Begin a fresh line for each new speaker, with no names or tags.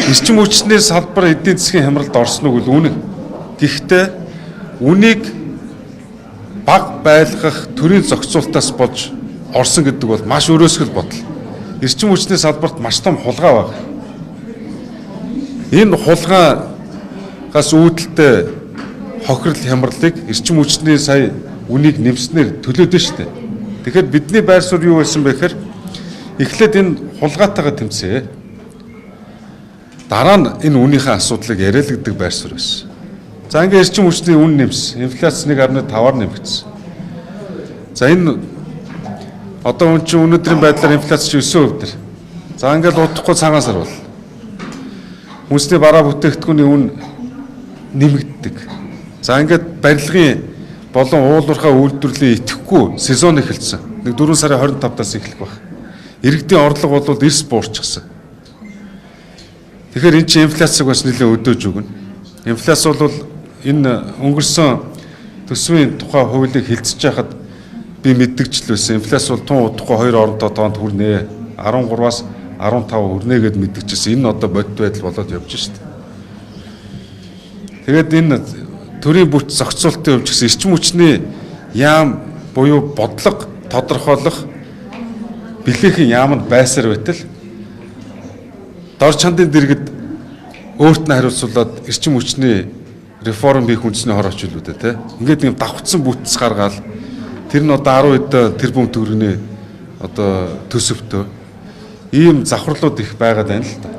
Эрчим хүчний салбар эдийн засгийн хямралд орсон уу гэвэл үнэн. Гэхдээ үнийг бага байлгах төрийн зохицуултаас болж орсон гэдэг бол маш өрөөсгөл бодол. Эрчим хүчний салбарт маш том хулгай байна. Энэ хулгайгаас үүдэлтэй хохирол хямралыг эрчим хүчний сая үнийг нэмснээр төлөөдөн шүү дээ. Тэгэхээр бидний байр суурь юу байсан бэ гэхээр эхлээд энэ хулгайтайгаа тэмцээ. Дараа нь энэ үнийхээ асуудлыг яриа л гэдэг байр суурь байсан. За ингээд эрчим хүчний үн нэмсэн. Инфляц 1.5-аар нэмэгдсэн. За энэ одоо үн чинь өнөөдрийн байдлаар инфляц чинь 9% дээр. За ингээд удахгүй цагаан сар бол. Хүнсний бараа бүтээгдэхүүний үн нэмэгддэг. За ингээд барилгын болон уулуурхай үйлдвэрлэлийн идэвхгүй сезон эхэлсэн. Нэг 4 сарын 25-аас эхлэх байх. Иргэдийн орлого бол эрс буурчихсан. Тэгэхээр энэ чинь инфляцийг бас нэлээд өдөөж өгнө. Инфляц бол энэ өнгөрсөн төсвийн тухай хуулийг хэлцэж байхад би мэддэгч л байсан. Инфляц бол тун удахгүй 2 оронтой тоонд хүрнэ. 13-аас 15 хүрнэ гэд мэддэгчсэн. Энэ нь одоо бодит байдал болоод явж шít. Тэгээд энэ төрийн бүт зохицуултын хувьд ч гэсэн эрчим хүчний яам буюу бодлого тодорхойлох билээхэн яамд байсаар байтал дор чандын дэргэд өөрт нь хариуцуулаад эрчим хүчний реформ хийх үндэсний хорооч үлээ дээ тэ. Ингээд юм давхцсан бүтц гаргаал тэр нь одоо 10 тэрбум төгрөгийн одоо төсөвтөө ийм завхарлууд их байгаад байна л та.